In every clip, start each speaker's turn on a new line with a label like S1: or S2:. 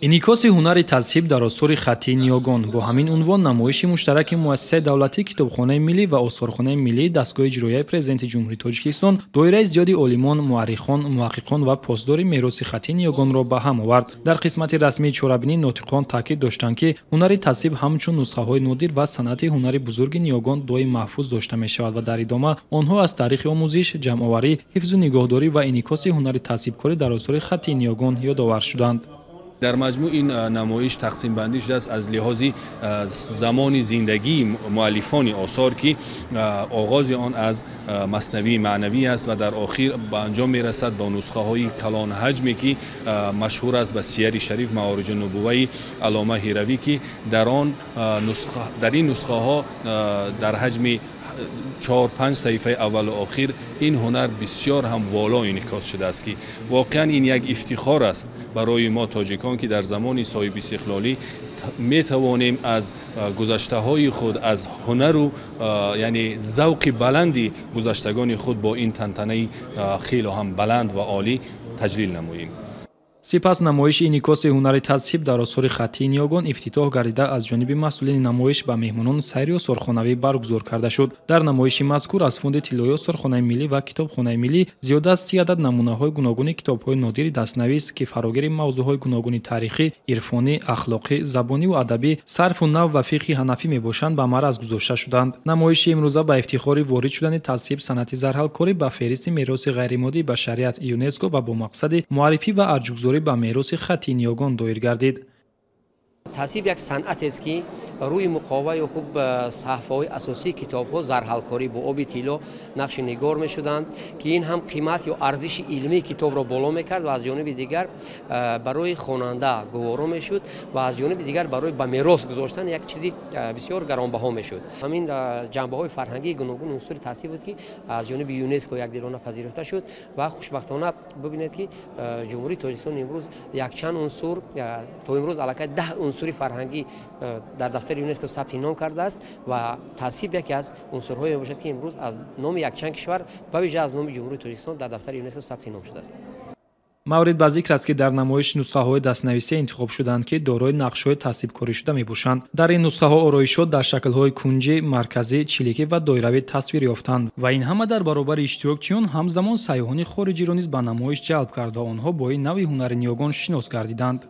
S1: Инъикоси ҳунари тазҳиб дар осори хаттии ниёгон бо ҳамин унвон намоиши муштараки Муассисаи давлатии Китобхонаи миллӣ ва Осорхонаи миллии Дастгоҳи иҷроияи Президенти Ҷумҳурии Тоҷикистон доираи зиёди олимон, муаррихон, муҳаққиқон ва посдори мероси хаттии ниёгонро ба ҳам овард. Дар қисмати расмии чорабинӣ нотиқон таъкид доштанд, ки ҳунари тазҳиб ҳамчун нусхаҳои нодир ва санъати ҳунари бузурги ниёгон доим маҳфуз дошта мешавад ва дар идома онҳо аз таърихи омӯзиш, ҷамъоварӣ, ҳифзу нигаҳдорӣ ва инъикоси ҳунари тазҳибкорӣ дар осори хаттии ниёгон ёдовар шуданд.
S2: Дар маҷмӯъ ин намоиш тақсимбандӣ шудааст аз лиҳози замони зиндагии муаллифони осор, ки оғози он аз Маснавии маънавӣ аст ва дар охир ба анҷом мерасад бо нусхаҳои калонҳаҷме, ки машҳур аст ба Сияри шариф, Маориҷи нубувваи Аллома Ҳиравӣ, ки дар ин нусхаҳо дар ҳаҷми 4-5 саҳифаи аввалу охир ин ҳунар бисёр ҳам воло инъикос шудааст, ки воқеан ин як ифтихор аст барои мо тоҷикон, ки дар замони соҳибистиқлолӣ метавонем аз гузаштаҳои худ, аз ҳунару яъне завқи баланди гузаштагони худ бо ин тантанаи хело ҳам баланд ва олӣ таҷлил намоем.
S1: Сипас намоиши инъикоси ҳунари тазҳиб дар осори хаттии ниёгон ифтитоҳ гардида, аз ҷониби масъулини намоиш ба меҳмонон сайри осорхонавӣ баргузор карда шуд. Дар намоиши мазкур аз фонди тиллои Осорхонаи миллӣ ва Китобхонаи миллӣ зиёда аз 30 адад намунаҳои гуногуни китобҳои нодири дастнавис, ки фарогири мавзӯъҳои гуногуни таърихӣ, ирфонӣ, ахлоқӣ, забониву адабӣ, сарфу нав ва фиқҳи ҳанафӣ мебошанд, ба мараз гузошта шуданд. Намоиши имрӯза ба ифтихори ворид шудани тазҳиб, санъати зарҳалкорӣ, ба феҳристи мероси ғайримоддии башарият ЮНЕСКО ва бо мақсади муаррифӣ ва арҷгузорӣ ба мероси хаттии ниёгон доир гардид.
S3: Тазҳиб як санъатест, ки рӯи муқова ё хуб саҳифаҳои асосии китобҳо зарҳалкорӣ бо оби тилло нақши нигор мешуданд, ки ин ҳам қимат ё арзиши илмии китобро боло мекард ва аз ҷониби дигар барои хонанда гуворо мешуд ва аз ҷониби дигар барои ба мерос гузоштан як чизи бисёр гаронбаҳо мешуд. Ҳамин ҷанбаҳои фарҳангии гуногун унсури тазҳиб буд, ки аз ҷониби ЮНЕСКО якдилона пазируфта шуд ва хушбахтона бибинед, ки Ҷумҳурии Тоҷикистон имрӯз якчанд унсур, то имрӯз аллакай 10 унсури фарҳангӣ дар дафтари ЮНЕСКО сабти ном кардааст ва тазҳиб яке аз унсурҳое мебошад, ки имрӯз аз номи якчанд кишвар, ба вижа аз номи Ҷумҳурии Тоҷикистон дар дафтари ЮНЕСКО сабти ном шудааст.
S1: Маврид ба зикр аст, ки дар намоиш нусхаҳои дастнависӣ интихоб шуданд, ки дорои нақшҳои тазҳибкорӣ шуда мебошанд. Дар ин нусхаҳо ороишот дар шаклҳои кунҷӣ, марказӣ, чиликӣ ва доиравӣ тасвир ёфтанд ва ин ҳама дар баробари иштирокчиён ҳамзамон сайёҳони хориҷиро низ ба намоиш ҷалб кард ва онҳо бо ин навъи ҳунари ниёгон шинос гардиданд.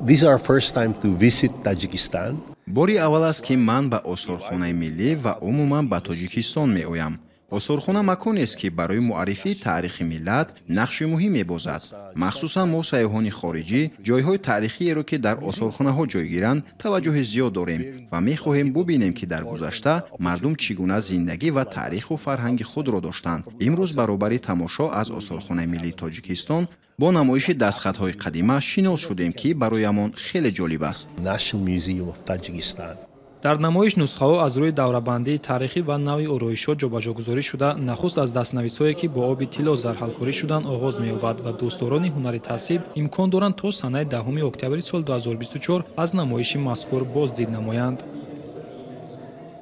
S4: This is our first time to visit Tajikistan.
S5: Бори аввал аст, ки ман ба Осорхонаи миллӣ ва умуман ба Тоҷикистон меоям. Осорхона маконест, ки барои муаррифии таърихи миллат нақши муҳим мебозад. Махсусан мо, сайёҳони хориҷӣ, ҷойҳои таърихиеро, ки дар осорхонаҳо ҷойгиранд, таваҷҷӯҳи зиёд дорем ва мехоҳем бубинем, ки дар гузашта мардум чӣ гуна зиндагӣ ва таъриху фарҳанги худро доштанд. Имрӯз баробари тамошо аз Осорхонаи миллии Тоҷикистон бо намоиши дастхатҳои қадима шинос шудем, ки бароямон хеле ҷолиб аст.
S4: National Museum of Tajikistan.
S1: Дар намоиш нусхаҳо аз рӯи даврабандии таърихӣ ва навъи ороишот ҷобаҷогузорӣ шуда, нахуст аз дастнависҳое, ки бо оби тилло зарҳалкорӣ шуданд, оғоз меёбад ва дӯстдорони ҳунари тазҳиб имкон доранд то санаи 10 октябри соли 2024 аз намоиши мазкур боздид намоянд.